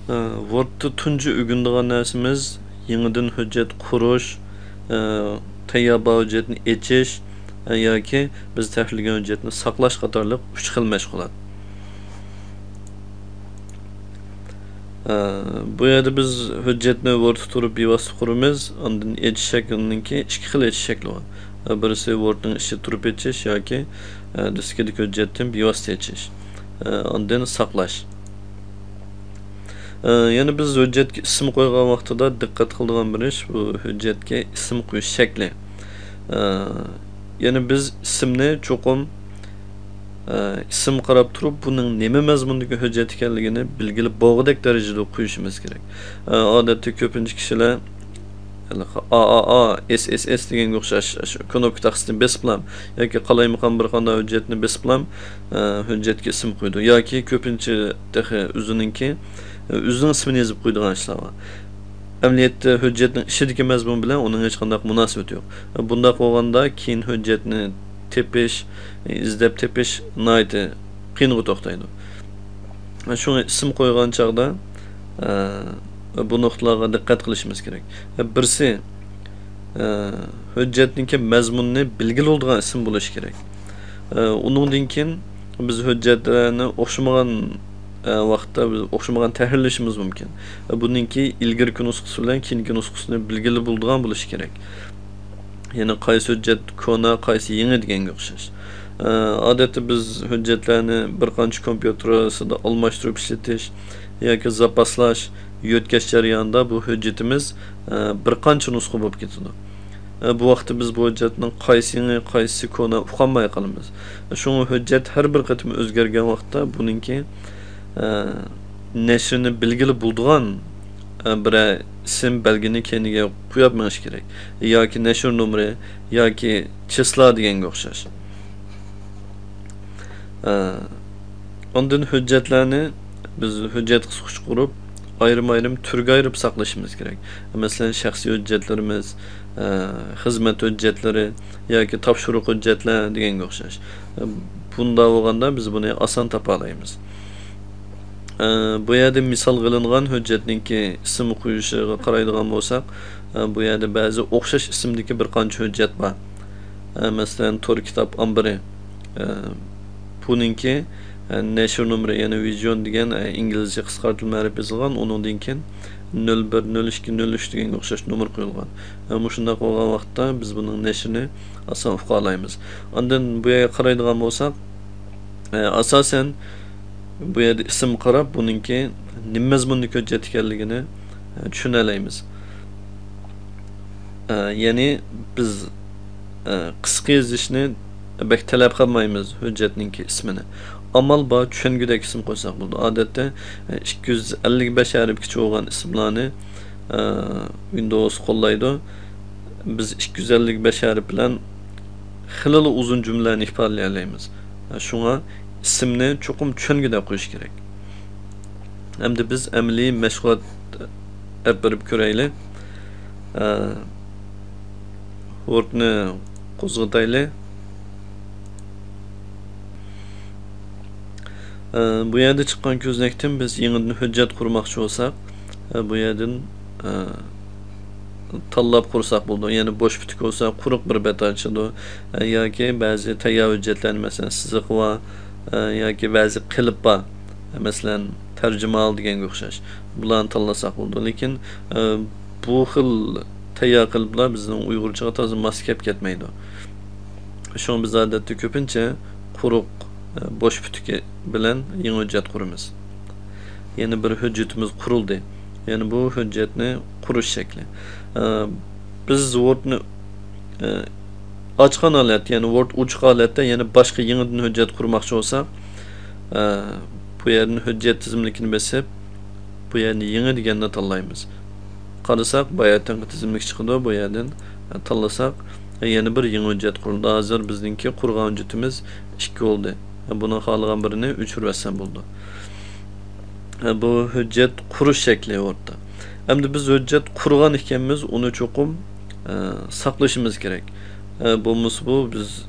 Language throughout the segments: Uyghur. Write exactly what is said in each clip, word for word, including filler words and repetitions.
ۋوردتا تۇنجى ئۆگىنىدىغان نەرسىمىز يېڭىدىن ھۆججەت قۇرۇش، تەييار بار ھۆججەتنى ئېچىش ياكى بىز تەھرىرلىگەن ھۆججەتنى ساقلاش قاتارلىق ئۈچ خىل مەشغۇلات. بۇ يەردە بىز ھۆججەتنى ۋوردتا تۇرۇپ بىۋاسىتە قۇرىمىز، ئاندىن ئېچىش شەكلىنىڭكى ئىككى خىل ئېچىش شەكلى بار. بىرسى ۋوردنىڭ ئىچىدە تۇرۇپ ئېچىش ياكى دىسكىدىكى ھۆججەتتىن بىۋاسىتە ئېچىش. ئاندىن ساقلاش. يەنە بىز ھۆججەتكە ئىسىم قويغان ۋاقتىدا دىققەت قىلىدىغان بىر ئىش، بۇ ھۆججەتكە ئىسىم قويۇش شەكلى. يەنە بىز ئىسىمنى چوقۇم ئىسىم قاراپ تۇرۇپ، بۇنىڭ نېمە مەزمۇندىكى ھۆججەت ئىكەنلىكىنى بىلگىلى بولغۇدەك دەرىجىدە قويۇشىمىز كېرەك. ئادەتتە كۆپىنچە كىشىلەر ئا ئا ئا، ئېس ئېس ئېس دېگەنگە ئوخشاش، شۇ كۇنۇپكا تاختىسىنى بېسىپلام ياكى قالايمىقان بىر قانداق ھۆججەتنى بېسىپلام، ھۆججەتكە ئىسىم قويىدۇ ياكى كۆپىنچە تېخى ئۆزىنىڭكى، ئۆزىنىڭ ئىسمىنى يېزىپ قويىدىغان ئىشلار بار. ئەمەلىيەتتە ھۆججەتنىڭ ئىچىدىكى مەزمۇن بىلەن ئۇنىڭ ھېچقانداق مۇناسىۋىتى يوق. بۇنداق بولغاندا كېيىن ھۆججەتنى تېپىش، ئىزدەپ تېپىش ناھايىتى قىيىنغا توختايدۇ. شۇڭا ئىسىم قويغان چاغدا، ئە، بۇ نۇقتىلارغا دىققەت قىلىشىمىز كېرەك. بىرسى، ئە، ھۆججەتنىڭكى مەزمۇنىنى بىلگىلى بولىدىغان ئىسىم بولۇشى كېرەك. ئە، ئۇنىڭدىن كېيىن بىز ھۆججەتلەرنى ئوخشىمىغان، ئە، ۋاقىتتا بىز ئوخشىمىغان تەھرىرلىشىمىز مۇمكىن. بۇنىڭكى ئىلگىرىكى نۇسخىسى بىلەن كېيىنكى نۇسخىسىنى بىلگىلى بولىدىغان بولۇشى كېرەك. يەنى قايسى ھۆججەت كونا، قايسى يېڭى دېگەنگە ئوخشاش. ئە، ئادەتتە بىز ھۆججەتلەرنى بىر قانچە كومپيۇتېر ئارىسىدا ئالماشتۇرۇپ ئىشلىتىش ياكى زاپاسلاش، يۆتكەش جەريانىدا بۇ ھۆججىتىمىز، ئە، بىر قانچە نۇسخا بولۇپ كېتىدۇ. ئە، بۇ ۋاقىتتا بىز بۇ ھۆججەتنىڭ قايسى يېڭى، قايسى كونا ئۇقالماي قالىمىز. شۇڭا ھۆججەت ھەر بىر قېتىم ئۆزگەرگەن ۋاقىتتا بۇنىڭكى، ئە، نەشرىنى بىلگىلى بولىدىغان، ئە، بىرەر ئىسىم بەلگىنى كەينىگە قويۇپ مېڭىش كېرەك. ياكى نەشر نومۇرى، ياكى چىسلا دېگەنگە ئوخشاش. ئە، ئاندىن ھۆججەتلەرنى بىز ھۆججەت قىسقۇچ قۇرۇپ، ئايرىم-ئايرىم تۈرگە ئايرىپ ساقلىشىمىز كېرەك. مەسىلەن، شەخسىي ھۆججەتلىرىمىز، ئە، خىزمەت ھۆججەتلىرى ياكى تاپشۇرۇق ھۆججەتلەر دېگەنگە ئوخشاش. ئە، بۇنداق بولغاندا بىز بۇنى ئاسان تاپالايمىز. ئە، بۇ يەردە مىسالغا ئېلىنغان ھۆججەتنىڭكى ئىسىم قويۇشىغا قارايدىغان بولساق، ئە، بۇ يەردە بەزى ئوخشاش ئىسىمدىكى بىر قانچە ھۆججەت بار. ئە، مەسىلەن، تور كىتاب ئامبىرى. ئە، بۇنىڭكى، ئە، نەشر نومۇرى، يەنى ۋىزىيون دېگەن، ئە، ئىنگلىزچە قىسقارتىلما ھەرپ يېزىلغان، ئۇنىڭدىن كېيىن نۆل بىر، نۆل ئىككى، نۆل ئۈچ دېگەنگە ئوخشاش نومۇر قويۇلغان. ئە، مۇشۇنداق بولغان ۋاقىتتا بىز بۇنىڭ نەشرىنى ئاسان ئۇقالايمىز. ئاندىن بۇ يەرگە قارايدىغان بولساق، ئە، ئاساسەن بۇ يەردە ئىسىم قاراپ، بۇنىڭكى نېمە مەزمۇندىكى ھۆججەت ئىكەنلىكىنى، ئە، چۈشىنەلەيمىز. ئە، يەنى بىز، ئە، قىسقا يېزىشنى بەك تەلەپ قىلمايمىز ھۆججەتنىڭكى ئىسمىنى. ئامال بار چۈشەنگۈدەك ئىسىم قويساق بولىدۇ. ئادەتتە، ئە، ئىككى يۈز ئەللىك بەش ھەرپكىچە بولغان ئىسىملارنى، ئە، ۋىندوۋس قوللايدۇ. بىز ئىككى يۈز ئەللىك بەش ھەرپ بىلەن خېلىلا ئۇزۇن جۈملىلەرنى ئىپادىلىيەلەيمىز. شۇڭا ئىسىمنى چوقۇم چۈشەنگۈدەك قويۇش كېرەك. ئەمدى بىز ئەمەلىي مەشغۇلات ئېلىپ بېرىپ كۆرەيلى. ئە، ۋوردنى قوزغىتايلى. ئە، بۇ يەردە چىققان كۆزنەكتىن بىز يېڭىدىن ھۆججەت قۇرماقچى بولساق، ئە، بۇ يەردىن، ئە، تاللاپ قۇرساق بولىدۇ. يەنى بوش پۈتۈك بولسا قۇرۇق بىر بەت ئاچىدۇ. ئە، ياكى بەزى تەييار ھۆججەتلەرنى، مەسىلەن، سىزىقى بار، ئە، ياكى بەزى قېلىپ بار. مەسىلەن، تەرجىمىھال دېگەنگە ئوخشاش. بۇلارنى تاللىساق بولىدۇ. لېكىن، ئە، بۇ خىل تەييار قېلىپلار بىزنىڭ ئۇيغۇرچىغا تازا ماس كەپ كەتمەيدۇ. شۇڭا بىز ئادەتتە كۆپىنچە قۇرۇق، ئە، بوش پۈتۈكى بىلەن يېڭى ھۆججەت قۇرىمىز. يەنە بىر ھۆججىتىمىز قۇرۇلدى. يەنى بۇ ھۆججەتنى قۇرۇش شەكلى. ئە، بىز ۋوردنى، ئە، ئاچقان ھالەتتە، يەنى ۋورد ئوچۇق ھالەتتە يەنە باشقا يېڭىدىن ھۆججەت قۇرماقچى بولساق، ئە، بۇ يەردىن ھۆججەت تىزىملىكىنى بېسىپ، بۇ يەردىن يېڭى دېگەننى تاللايمىز. قارىساق، باياتىنقى تىزىملىك چىقىدۇ، بۇ يەردىن، ئە، تاللىساق، ئە، يەنە بىر يېڭى ھۆججەت قۇرۇلدى. ھازىر بىزنىڭكى قۇرغان ھۆججىتىمىز ئىككى بولدى. ئە، بۇنىڭ خالىغان بىرىنى ئۆچۈرۈۋەتسەم بولىدۇ. ئە، بۇ ھۆججەت قۇرۇش شەكلى ۋوردتا. ئەمدى بىز ھۆججەت قۇرغان ئىكەنمىز، ئۇنى چوقۇم، ئە، ساقلىشىمىز كېرەك. ئە، بولمىسا بۇ بىز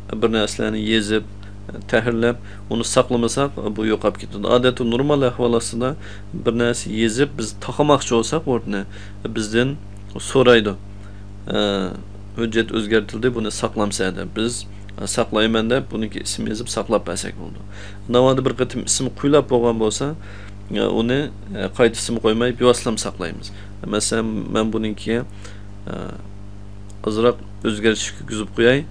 بىر نەرسىلەرنى يېزىپ، تەھرىرلەپ، ئۇنى ساقلىمىساق، بۇ يوقاپ كېتىدۇ. ئادەتتە نورمال ئەھۋال ئاستىدا بىر نەرسە يېزىپ، بىز تاقىماقچى بولساق ۋوردنى، بىزدىن سورايدۇ. ئە، ھۆججەت ئۆزگەرتىلدى، بۇنى ساقلامسەن دەپ. بىز، ئە، ساقلايمەن دەپ، بۇنىڭكى ئىسىم يېزىپ ساقلاپ بەرسەك بولىدۇ. ناۋادا بىر قېتىم ئىسىم قويۇلۇپ بولغان بولسا، ئە، ئۇنى، ئە، قايتا ئىسىم قويماي، بىۋاسىتىلا ساقلايمىز. مەسىلەن، مەن بۇنىڭكى، ئە، ئازراق ئۆزگەرتىش كىرگۈزۈپ قوياي.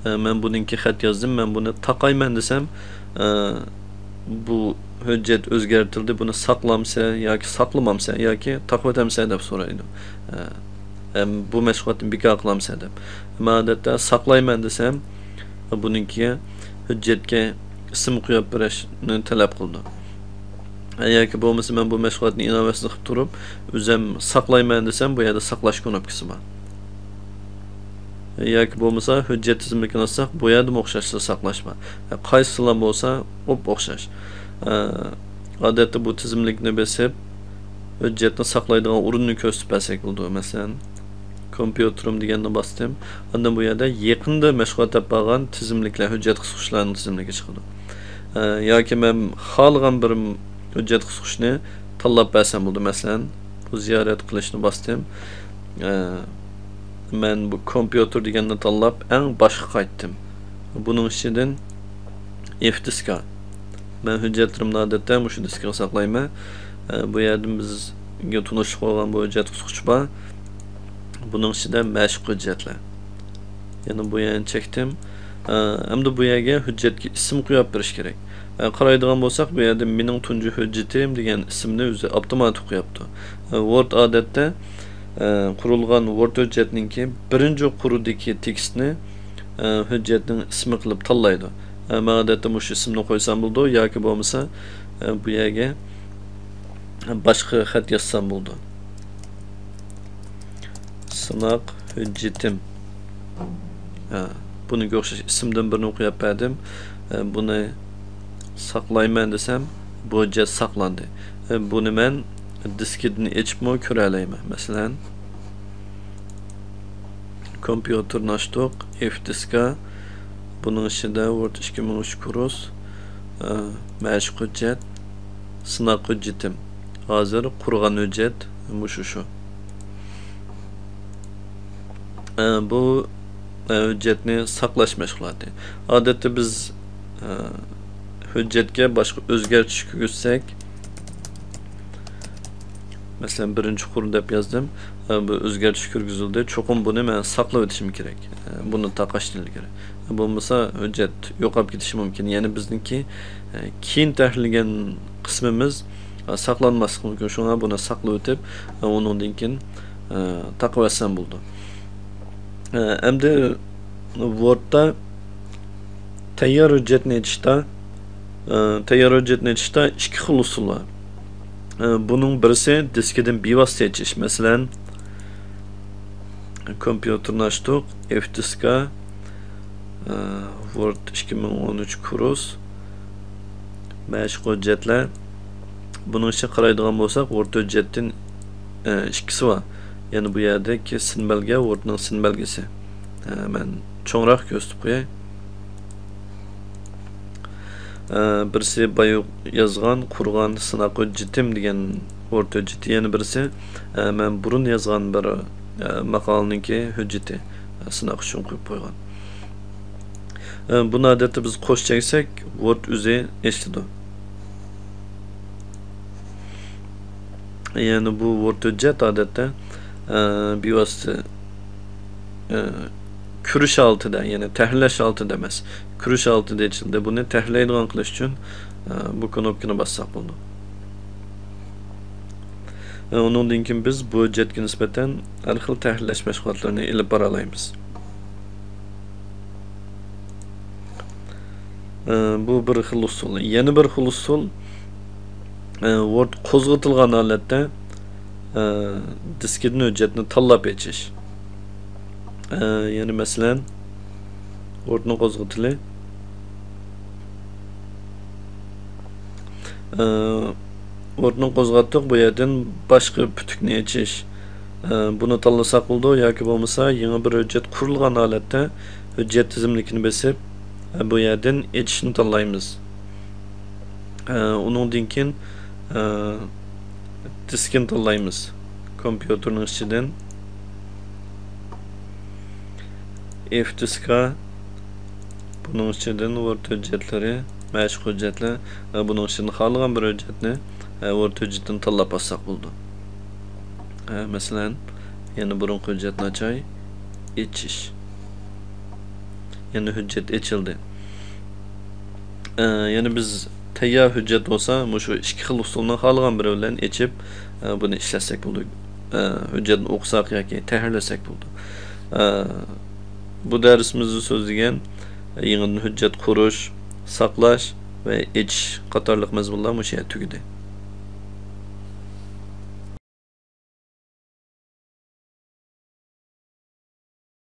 ئە، مەن بۇنىڭكى خەت يازدىم. مەن بۇنى تاقايمەن دېسەم، ئە، بۇ ھۆججەت ئۆزگەرتىلدى، بۇنى ساقلامسەن ياكى ساقلىمامسەن ياكى تاقىۋەتەمسەن دەپ سورايدۇ. ئە، ئەم، بۇ مەشغۇلاتنى بىكار قىلامسەن دەپ. ئەمما ئادەتتە ساقلايمەن دېسەم، بۇنىڭكى ھۆججەتكە ئىسىم قويۇپ بېرىشنى تەلەپ قىلىدۇ. ياكى بولمىسا مەن بۇ مەشغۇلاتنى ئىناۋەتسىز قىلىپ تۇرۇپ، ئۆزۈم ساقلايمەن دېسەم، بۇ يەردە ساقلاش كۇنۇپكىسى بار. ياكى بولمىسا ھۆججەت تىزىملىكىنى ئاچساق، بۇ يەردىمۇ ئوخشاشلا ساقلاش بار. قايسىسىلا بولسا ئوپئوخشاش. ئادەتتە بۇ تىزىملىكنى بېسىپ، ھۆججەتنى ساقلايدىغان ئورۇننى كۆرسىتىپ بەرسەك بولىدۇ. مەسىلەن، كومپيۇتېرىم دېگەننى باستىم. ئاندىن بۇ يەردە يېقىندا مەشغۇلات دەپ بارغان تىزىملىكلەر، ھۆججەت قىسقۇچلارنىڭ تىزىملىكى چىقىدۇ. ئە، ياكى مەن خالىغان بىر ھۆججەت قىسقۇچنى تاللاپ بەرسەم بولىدۇ. مەسىلەن، بۇ زىيارەت قىلىشنى باستىم. ئە، مەن بۇ كومپيۇتېر دېگەننى تاللاپ، ئەڭ باشقا قايتتىم. بۇنىڭ ئىچىدىن ئېف دىسكا. مەن ھۆججەتلىرىمنى ئادەتتە مۇشۇ دىسكىغا ساقلايمەن. ئە، بۇ يەردىن بىزگە تونۇشلۇق بولغان بۇ ھۆججەت قىسقۇچ بار. بۇنىڭ ئىچىدە مەشىق ھۆججەتلەر. يەنە بۇ يەرنى چەكتىم. ئە، ئەمدى بۇ يەرگە ھۆججەتكە ئىسىم قويۇپ بېرىش كېرەك. ئە، قارايدىغان بولساق، بۇ يەردە مېنىڭ تۇنجى ھۆججىتىم دېگەن ئىسىمنى ئۆزى ئاپتوماتىك قويۇپتۇ. ئە، ۋورد ئادەتتە، ئە، قۇرۇلغان ۋورد ھۆججەتنىڭكى بىرىنچى قۇرىدىكى تېكىستنى، ئە، ھۆججەتنىڭ ئىسمى قىلىپ تاللايدۇ. ئە، مەن ئادەتتە مۇشۇ ئىسىمنى قويسام بولىدۇ، ياكى بولمىسا، ئە، بۇ يەرگە باشقا خەت يازسام بولىدۇ. سىناق ھۆججىتىم. ھە، بۇنىڭغا ئوخشاش ئىسىمدىن بىرنى قويۇپ بەردىم. ھە، بۇنى ساقلايمەن دېسەم، بۇ ھۆججەت ساقلاندى. ھە، بۇنى مەن دىسكىدىن ئېچىپمۇ كۆرەلەيمەن. مەسىلەن، كومپيۇتېرنى ئاچتۇق، ئېف دىسكا، بۇنىڭ ئىچىدە ۋورد ئىككى مىڭ ئۈچ كۇرس، ئە، مەشىق ھۆججەت، سىناق ھۆججىتىم. ھازىر قۇرغان ھۆججەت مۇشۇ شۇ. ئە، بۇ، ئە، ھۆججەتنى ساقلاش مەشغۇلاتى. ئادەتتە بىز، ئە، ھۆججەتكە باشقا ئۆزگەرتىش كىرگۈزسەك، مەسىلەن، بىرىنچى قۇر دەپ يازدىم. ئە، بۇ ئۆزگەرتىش كىرگۈزۈلدى. چوقۇم بۇنى مەن ساقلىۋېتىشىم كېرەك. ئە، بۇنى تاقاشتىن ئىلگىرى. بولمىسا ھۆججەت يوقاپ كېتىشى مۇمكىن. يەنى بىزنىڭكى، ئە، كېيىن تەھرىرلىگەن قىسمىمىز، ئە، ساقلانماسلىقى مۇمكىن. شۇڭا بۇنى ساقلىۋېتىپ، ئە، ئۇنىڭدىن كېيىن، ئە، تاقىۋەتسەم بولىدۇ. ئە، ئەمدى ۋوردتا تەييار ھۆججەتنى ئېچىشتا، ئە، تەييار ھۆججەتنى ئېچىشتا ئىككى خىل ئۇسۇل بار. ئە، بۇنىڭ بىرسى دىسكىدىن بىۋاسىتە ئېچىش. مەسىلەن، كومپيۇتېرنى ئاچتۇق، ئېف دىسكا، ئە، ۋورد ئىككى مىڭ ئون ئۈچ كۇرس، مەشىق ھۆججەتلەر. بۇنىڭ ئىچىگە قارايدىغان بولساق، ۋورد ھۆججەتتىن، ئە، ئىككىسى بار. يەنى بۇ يەردىكى سىن بەلگە، ۋوردنىڭ سىن بەلگىسى. ئە، مەن چوڭراق كۆرسىتىپ قوياي. ئە، بىرسى بايا يازغان، قۇرغان سىناق ھۆججىتىم دېگەن ۋورد ھۆججىتى. يەنە بىرسى، ئە، مەن بۇرۇن يازغان بىر، ئە، ماقالىنىڭكى ھۆججىتى، ئە، سىناق ئۈچۈن قويۇپ قويغان. ئە، بۇنى ئادەتتە بىز قوش چەكسەك، ۋورد ئۆزى ئېچىلىدۇ. يەنى بۇ ۋورد ھۆججەت ئادەتتە، ئە، بىۋاسىتە، ئە، كۆرۈش ھالىتىدە، يەنى تەھرىرلەش ھالىتىدە ئەمەس، كۆرۈش ھالىتىدە ئېچىلدى. بۇنى تەھرىرلەيدىغان قىلىش ئۈچۈن، ئە، بۇ كۇنۇپكىنى باسساق بولىدۇ. ئە، ئۇنىڭدىن كېيىن بىز بۇ ھۆججەتكە نىسبەتەن ھەر خىل تەھرىرلەش مەشغۇلاتلىرىنى ئېلىپ بارالايمىز. ئە، بۇ بىر خىل ئۇسۇل. يەنە بىر خىل ئۇسۇل، ئە، ۋورد قوزغىتىلغان ھالەتتە، ئە، دىسكىدىن ھۆججەتنى تاللاپ ئېچىش. ئە، يەنى مەسىلەن، ۋوردنى قوزغىتىلى. ئە، ۋوردنى قوزغاتتۇق، بۇ يەردىن باشقا پۈتۈكنى ئېچىش. بۇنى تاللىساق بولىدۇ ياكى بولمىسا يېڭى بىر ھۆججەت قۇرۇلغان ھالەتتە ھۆججەت تىزىملىكىنى بېسىپ، بۇ يەردىن ئېچىشنى تاللايمىز. ئۇنىڭدىن كېيىن دىسكىنى تاللايمىز. كومپيۇتېرنىڭ ئىچىدىن ئېف دىسكا، بۇنىڭ ئىچىدىن ۋورد ھۆججەتلىرى، مەشىق ھۆججەتلەر، بۇنىڭ ئىچىدىن خالىغان بىر ھۆججەتنى، ۋورد ھۆججىتىنى تاللاپ ئالساق بولىدۇ. مەسىلەن، يەنە بۇرۇنقى ھۆججەتنى ئاچاي. ئېچىش. يەنە ھۆججەت ئېچىلدى. يەنە بىز تەييار ھۆججەت بولسا، مۇشۇ ئىككى خىل ئۇسۇلنى خالىغان بىرى بىلەن ئېچىپ، بۇنى ئىشلەتسەك بولىدۇ. ھۆججەتنى ئوقۇساق ياكى تەھرىرلىسەك بولىدۇ. بۇ دەرسىمىزدە سۆزلىگەن يېڭىدىن ھۆججەت قۇرۇش، ساقلاش ۋە ئېچىش قاتارلىق مەزمۇنلار مۇشۇ يەردە تۈگىدى.